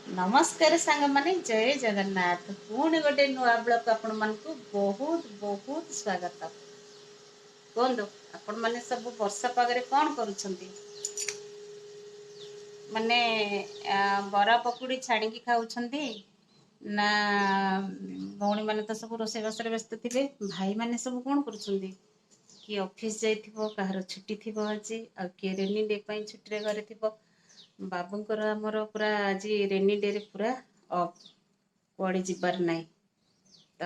ନମସ୍କାର ସାଙ୍ଗମାନେ, ଜୟ ଜଗନ୍ନାଥ। ପୁଣି ଗୋଟେ ନୂଆ ବ୍ଲଗ ଆପଣମାନଙ୍କୁ ବହୁତ ବହୁତ ସ୍ୱାଗତ। କୁହନ୍ତୁ, ଆପଣମାନେ ସବୁ ବର୍ଷା ପାଗରେ କ'ଣ କରୁଛନ୍ତି? ମାନେ ବରା ପକୁଡ଼ି ଛାଣିକି ଖାଉଛନ୍ତି ନା? ଭଉଣୀମାନେ ତ ସବୁ ରୋଷେଇବାସରେ ବ୍ୟସ୍ତ ଥିବେ, ଭାଇମାନେ ସବୁ କ'ଣ କରୁଛନ୍ତି? କିଏ ଅଫିସ୍ ଯାଇଥିବ, କାହାର ଛୁଟି ଥିବ ଆଜି, ଆଉ କିଏ ରେନି ଡେ ପାଇଁ ଛୁଟିରେ ଘରେ ଥିବ। ବାବୁଙ୍କର ଆମର ପୁରା ଆଜି ରେନି ଡେରେ ପୁରା ଅଫ୍, କୁଆଡ଼େ ଯିବାର ନାହିଁ। ତ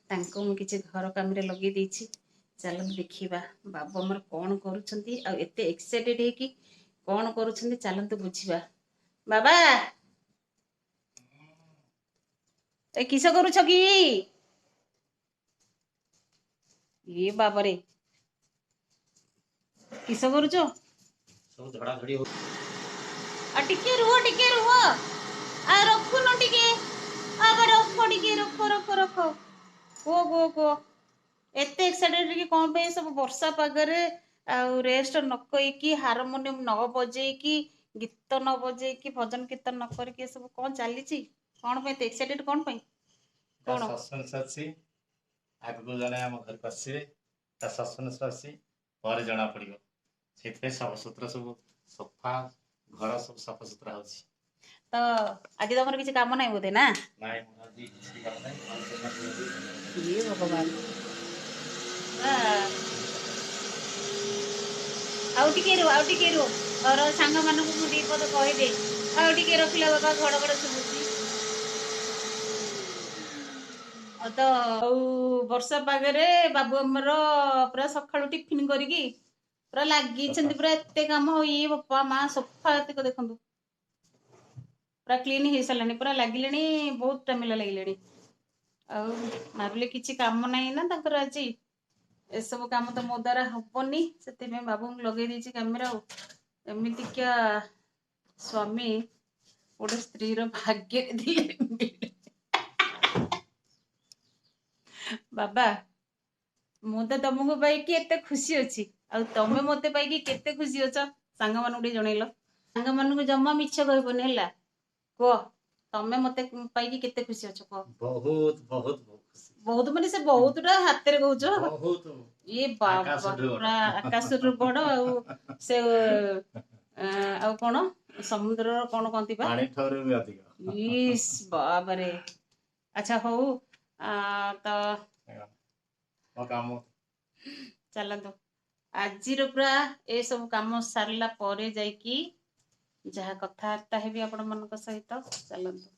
ତାଙ୍କୁ ମୁଁ କିଛି ଘର କାମରେ ଲଗେଇ ଦେଇଛି। ଚାଲନ୍ତୁ ଦେଖିବା ବାବୁ ଆମର କ'ଣ କରୁଛନ୍ତି ଆଉ ଏତେ ଏକ୍ସାଇଟେଡ୍ ହେଇକି କ'ଣ କରୁଛନ୍ତି, ଚାଲନ୍ତୁ ବୁଝିବା। ବାବା, ଏ କିସ କରୁଛ କି? ଇଏ ବାବରେ, କିସ କରୁଛ? ସବୁ ଝଡ଼ାଝଡ଼ି। ଆଉ ଟିକେ ରୁହ, ଟିକେ ରୁହ, ଆଉ ରଖୁନ ଟିକେ, ଆଉ ରଖ ଟିକେ, ରଖ ରଖ ରଖ। କୁହ କୁହ କୁହ, ଏତେ ଏକ୍ସାଇଟେଡ୍ କି କ'ଣ ପାଇଁ ସବୁ ବର୍ଷା ପାଗରେ ଆଉ ରେଷ୍ଟ ନ କହିକି, ହାରମୋନିୟମ ନ ବଜେଇକି, ଗୀତ ନ ବଜେଇକି, ଭଜନ କୀର୍ତ୍ତନ ନ କରିକି ଏସବୁ କ'ଣ ଚାଲିଛି? କ'ଣ ପାଇଁ ଏତେ ଏକ୍ସାଇଟେଡ୍, କ'ଣ ପାଇଁ? କ'ଣ ସସ୍ପେନ୍ସ ଅଛି। ଆଗକୁ ଜଣେ ଆମ ଘରକୁ ଆସିବେ, ତା ସସ୍ପେନ୍ସ ଅଛି, ପରେ ଜଣା ପଡ଼ିବ। ସେଥିପାଇଁ ସଫାସୁତୁରା ସବୁ, ସଫା ଘର ସବୁ ସଫାସୁତୁରା ହଉଛି। ତ ଆଜି ତମର କିଛି କାମ ନାହିଁ ବୋଧେ? ନା ନାଇଁ, ମୋର ଆଜି କିଛି କାମ ନାହିଁ। ଇଏ ଭଗବାନ! ଆଉ ଟିକେ ରୁହ, ଆଉ ଟିକେ ରୁହ, ଘର ସାଙ୍ଗମାନଙ୍କୁ ମୁଁ ଦି ପଦ କହିଦେ। ଆଉ ଟିକେ ରଖିଲା ବାବା, ଘଡ଼ ଘଡ଼ ଶୁଭୁଛି। ଆଉ ତ ଆଉ ବର୍ଷା ପାଗରେ ବାବୁ ଆମର ପୁରା ସକାଳୁ ଟିଫିନ କରିକି ପୁରା ଲାଗିଛନ୍ତି, ପୁରା ଏତେ କାମ। ଇଏ ବାପା ମା, ସୋଫା ଏତିକ ଦେଖନ୍ତୁ, ପୁରା କ୍ଲିନ୍ ହେଇସାରିଲାଣି, ପୁରା ଲାଗିଲେଣି, ବହୁତ ଟାଇମ୍ ହେଲା ଲାଗିଲେଣି। ଆଉ ଭାବିଲେ କିଛି କାମ ନାହିଁ ନା ତାଙ୍କର ଆଜି, ଏସବୁ କାମ ତ ମୋ ଦ୍ୱାରା ହବନି, ସେଥିପାଇଁ ବାବୁଙ୍କୁ ଲଗେଇ ଦେଇଛି କାମରେ। ଆଉ ଏମିତିକା ସ୍ୱାମୀ ଗୋଟେ ସ୍ତ୍ରୀର ଭାଗ୍ୟରେ ଥିଲେ। ବାବା, ମୁଁ ତ ତମକୁ ପାଇକି ଏତେ ଖୁସି ଅଛି, ଆଉ ତମେ ମତେ ପାଇକି କେତେ ଖୁସି ଅଛ ସାଙ୍ଗମାନଙ୍କୁ ଟିକେ ଜଣେଇଲ। ସାଙ୍ଗମାନଙ୍କୁ ଜମା ମିଛ କହିବନି, ହେଲା? କୁହ, ତମେ ମତେ ପାଇକି କେତେ ଖୁସି ଅଛ କୁହ। ବହୁତ ବହୁତ ଖୁସି। ବହୁତ ମାନେ ସେ ବହୁତ ଟା ହାତରେ କହୁଛ? ବହୁତ। ଇଏ ବାବା, ପୁରା ଆକାଶରୁ ବଡ, ଆଉ ସେ ଆଉ କଣ ସମୁଦ୍ରର କଣ କହନ୍ତି ବା? ପାଣି ଠାରୁ ବି ଅଧିକ। ଇସ୍ ବାବାରେ! ଆଚ୍ଛା ହଉ, ତ କାମ ଚାଲନ୍ତୁ, ଆଜିର ପୁରା ଏସବୁ କାମ ସାରିଲା ପରେ ଯାଇକି ଯାହା କଥାବାର୍ତ୍ତା ହେବି ଆପଣମାନଙ୍କ ସହିତ। ଚାଲନ୍ତୁ।